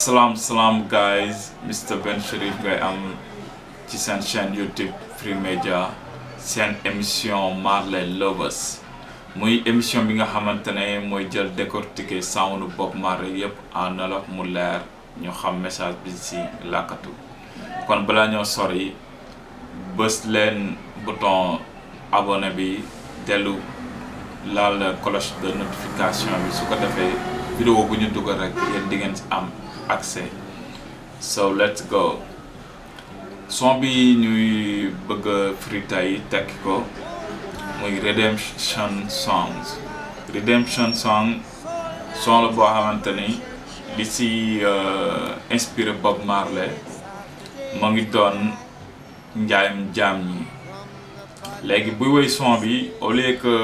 Salam guys, Mr. Ben Cherif ngay am ci seen chaîne YouTube Free Media seen émission Marley Lovers muy émission bi nga xamante ne mooy jël décortiquer sound Bob Marley yépp en wolof mu leer ñu xam message bi ci làkkatu kon balaa ñoo sori bës leen bouton abonné bi dellu laal cloche de notification bi su ko defee vidéo bu ñu dugal rek yéen di ngeen ci am accès. So let's go. Son bi ñuy bëgg a firi tey tekki ko muy Redemption Songs. Redemption Song son la boo xamante ni li si inspiré Bob Marley moo ngi doon njaayam jaam ñi. léegi buy woy son bi au lieu que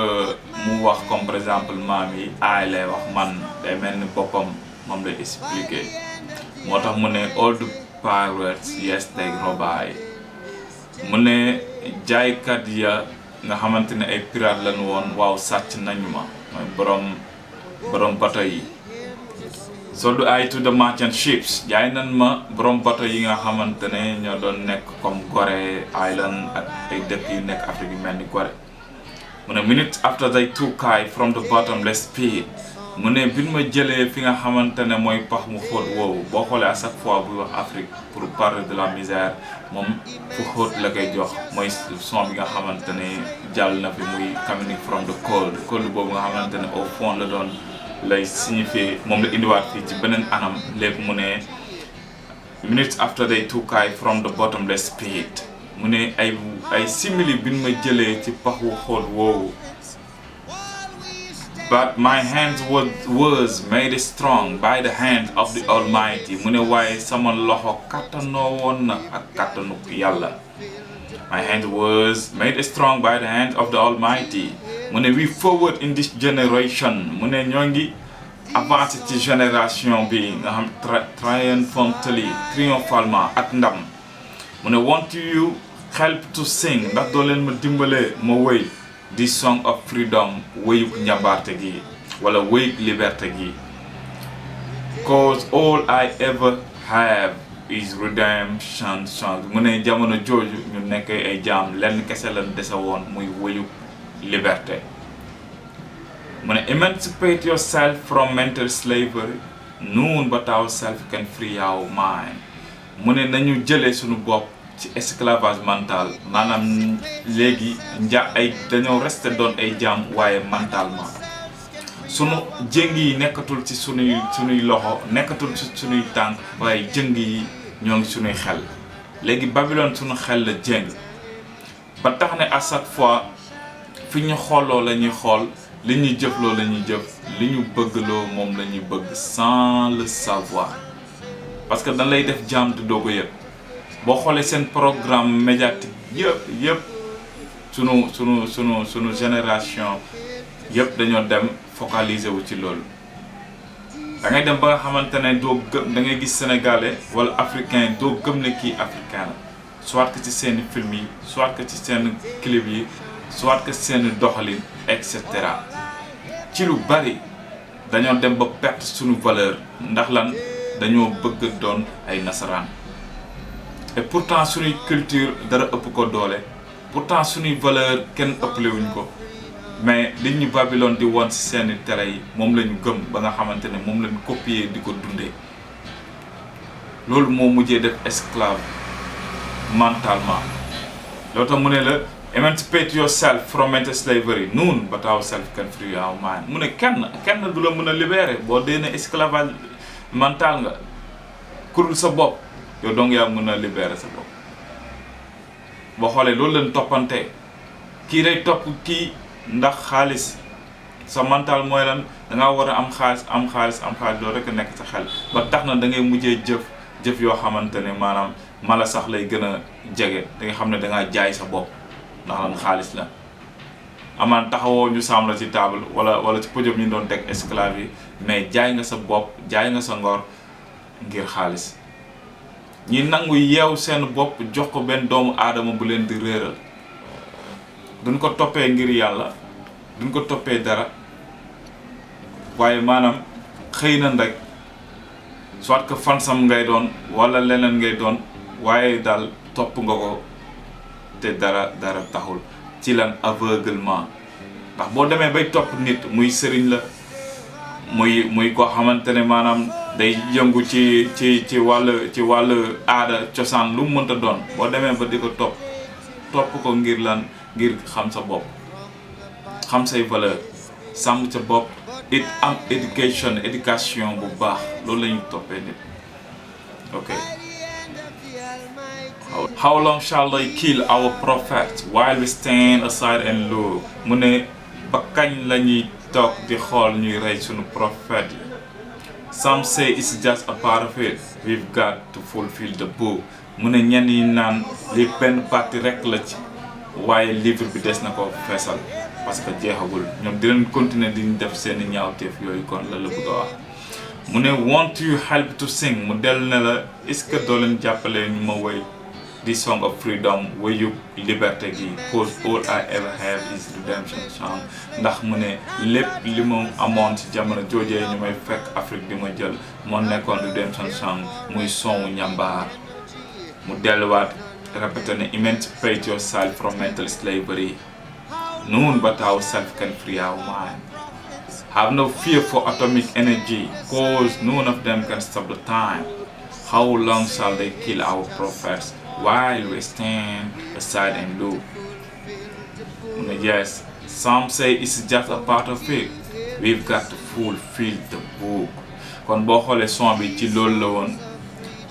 mu wax comme par exemple maam yi aay lay wax man day mel ni boppam moom lay expliquer moo tax mu ne all the pirates yes they robaay mu ne jaaykat ya nga xamante ne ay pirate lañu woon waaw sàcc nañu ma mooy borom bato yi sold I to the merchant ships jaay nañ ma borom bato yi nga xamante ne ñoo doon nekk comme Gorée Island ak ay dëkk yu nekk Afrique yu mel ni Gorée mu ne minutes after they took I from the bottomless pit mu ne bi ma jëlee fi nga xamante ne mooy pax mu xóot woowu boo xoolee à chaque fois buy wax Afrique pour parler de la misère moom fu xóot la koy jox mooy son bi nga xamante ne jàll na fi muy coming from the cold boobu nga xamante ne au fond la doon lay signifier moom la indiwaat fii ci beneen anam léegi mu ne minutes after they took I from the bottomless pit mu ne ay simili bi ma jëlee ci pax wu xóot woowu. But my hands was made strong by the hand of the Almighty mu ne waaye sama loxo kattanoo woon na ak kattanu yàlla. My hand was made strong by the hand of the Almighty mu ne we forward in this generation mu ne ñoo ngi avancé ci génération bi nga xam triomphalement ak ndam mu ne want you help to sing ndax doo leen ma dimbalee ma wëy this song of freedom wëyuk njàmbaarte gi wala wëyuk liberté gi cause all I ever have is redemption song mu ne jamono jooju ñu nekk ay jaam lenn kese lañ dese woon muy wëyuk liberté mu ne emancipate yourself from mental slavery noon but ourselves can free our mind mu ne nañu jëlee suñu bopp ci esclavage mental maanaam léegi dañoo resté doon ay jaam waaye mentalement sunu jëng yi nekkatul ci sunuy loxo nekkatul ci sunuy tànk waaye jëng yi ñoo ngi sunuy xel léegi Babylone sunu xel la jëng ba tax ne à chaque fois fi ñu xooloo la ñuy xool li ñuy jëfloo la ñuy jëf li ñu bëggloo moom la ñuy bëgg sans le savoir parce que dañ lay def jaam te doo ko yëg boo xoolee seen programme médiatique yëpp sunu génération yëpp dañoo dem focaliser wu ci loolu da ngay dem ba nga xamante ne doo gëm da ngay gis sénégalais wala africain doo gëm ne kii africain la soit que ci seen film yi soit que ci seen clip yi soit que seen doxalin et cetera ci lu bari dañoo dem ba perte suñu valeur ndax lan dañoo bëgg doon ay nasaraan et pourtant suñuy culture dara ëpp ko doole pourtant suñuy valeur kenn ëppale wuñ ko mais li ñu Babylone di woon ci seeni télé yi moom lañu gëm ba nga xamante ne moom lañu copier di ko dundee loolu moo mujjee def esclave mentalement loolu tax mu ne la emancipate yourself from mental slavery noon but ourselves can free our mind mu ne kenn du la mën a libérer boo dee ne esclavage mental nga kurul sa bopp yow donc yaa mën a libérer sa bopp boo xoolee loolu leen toppante kii day topp kii ndax xaalis sa mental mooy lan dangaa war a am xaalis loolu rek a nekk sa xel ba tax na da ngay mujjee jëf yoo xamante ne maanaam mala sax lay gën a jege da nga xam ne dangaa jaay sa bopp ndax lan xaalis la amaan taxawoo ñu saam la ci table wala ci podium ñu doon teg esclave yi mais jaay nga sa bopp jaay nga sa ngor ngir xaalis ñi nangu yeew seen bopp jox ko benn doomu aadama bu leen di réeral duñ ko toppee ngir yàlla duñ ko toppee dara waaye maanaam xëy na rek soit que fansam ngay doon wala leneen ngay doon waaye daal topp nga ko te dara taxul ci lan aveuglement ndax boo demee bay topp nit muy sëriñ la muy koo xamante ne maanaam day yëngu ci wàllu aada cosaan lu mu mënta doon boo demee ba di ko topp ko ngir lan ngir xam sa bopp xam say valeur sàmm sa bopp it am éducation bu baax loolu la ñuy toppee nit. ok how long shall they kill our prophet while we stand aside and look mu ne ba kañ la ñuy toog di xool ñuy rey sunu prophète yi. Some say it's just a part of it. We've got to fulfill the book. mu ne ñenn yi naan li benn partie rek la ci waaye livre bi des na ko feesal parce que jeexagul ñoom dinañ continuer di def seeni ñaawteef yooyu kon la bëgg a wax. mu ne want you help to sing mu dellu ne la est-ce que doo leen jàppale ñu ma woy di song of freedom woyu liberté gi cause all I ever have is redemption song ndax mu ne lépp li ma amoon ci jamono joojee ñu may fekk Afrique di ma jël moo nekkoon redemption song muy sonwu ñambaar. mu delluwaat répété ne emancipate yourself from mental slavery none but ourselves can free our mind. Have no fear for atomic energy cause none of them can stop the time. How long shall they kill our prophets while we stand aside and look? Yes, some say it's just a part of it. We've got to fulfill the book. kon boo xoolee son bi ci loolu la woon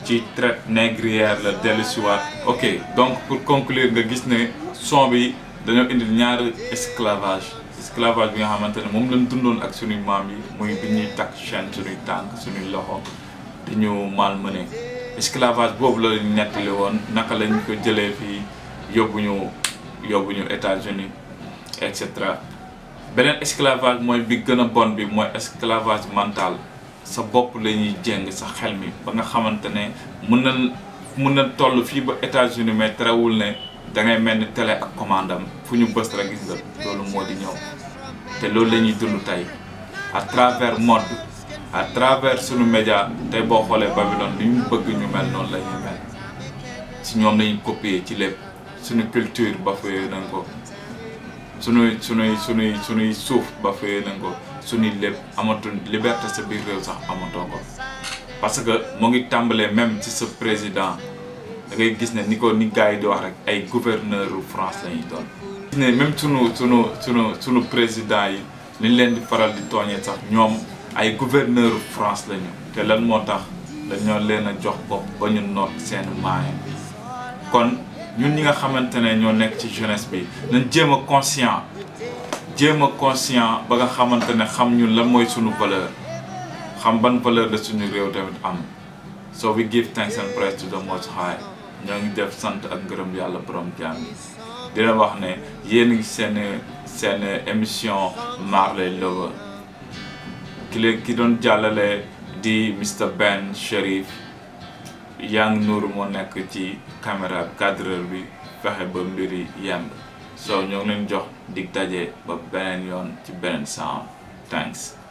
ci traite négrière la dellusiwaat. ok donc pour conclure nga gis ne son bi dañoo indi ñaari esclavage bi nga xamante ne moom lañ dundoon ak suñuy maam yi muy bi ñuy takk chaîne suñuy tànk suñuy loxo di ñu malmené esclavage boobu la ñu nettali woon naka lañ ko jëlee fii yóbbu ñu États-Unis et cetera. beneen esclavage mooy bi gën a bon bi mooy esclavage mental sa bopp la ñuy jéng sa xel mi ba nga xamante ne mën na toll fii ba États-Unis mais terewul ne da ngay mel ni télé ak commandam fu ñu bës rek gis nga loolu moo di ñëw te loolu la ñuy dund tey à travers mode à travers suñu média tey boo xoolee Babylone li ñu bëgg ñu mel noonu la ñuy mel si ñoom lañuy copier ci lépp suñu culture bafoué nañ ko suñuy suuf bafoué nañ ko suñuy lépp amatul liberté sa biir réew sax amatoo ko parce que moo ngi tàmbalee même ci sa président da ngay gis ne ni gars yi di wax rek ay gouverneur u France la ñuy doon. gis ne même sunu président yi liñ leen di faral di tooñee sax ñoom ay gouverneur u France la ñu te lan moo tax dañoo leen a jox bopp ba ñu noot seen moyen. kon ñun ñi nga xamante ne ñoo nekk ci jeunesse bi nañ jéem a conscient ba nga xamante ne xam ñun lan mooy sunu valeur xam ban valeur la suñu réew tamit am. so we give thanks and praise to the Most High. ñoo ngi def sant ak ngërëm yàlla borom jaam yi dina wax ne yéen ngi seen émission Marley Lover ki doon jàllale di Mr Ben Cherif Yang Nour moo nekk ci caméra cadreur bi fexe ba mbiri yemb so ñoo ngi leen jox dig daje ba beneen yoon ci beneen sound. Thanks.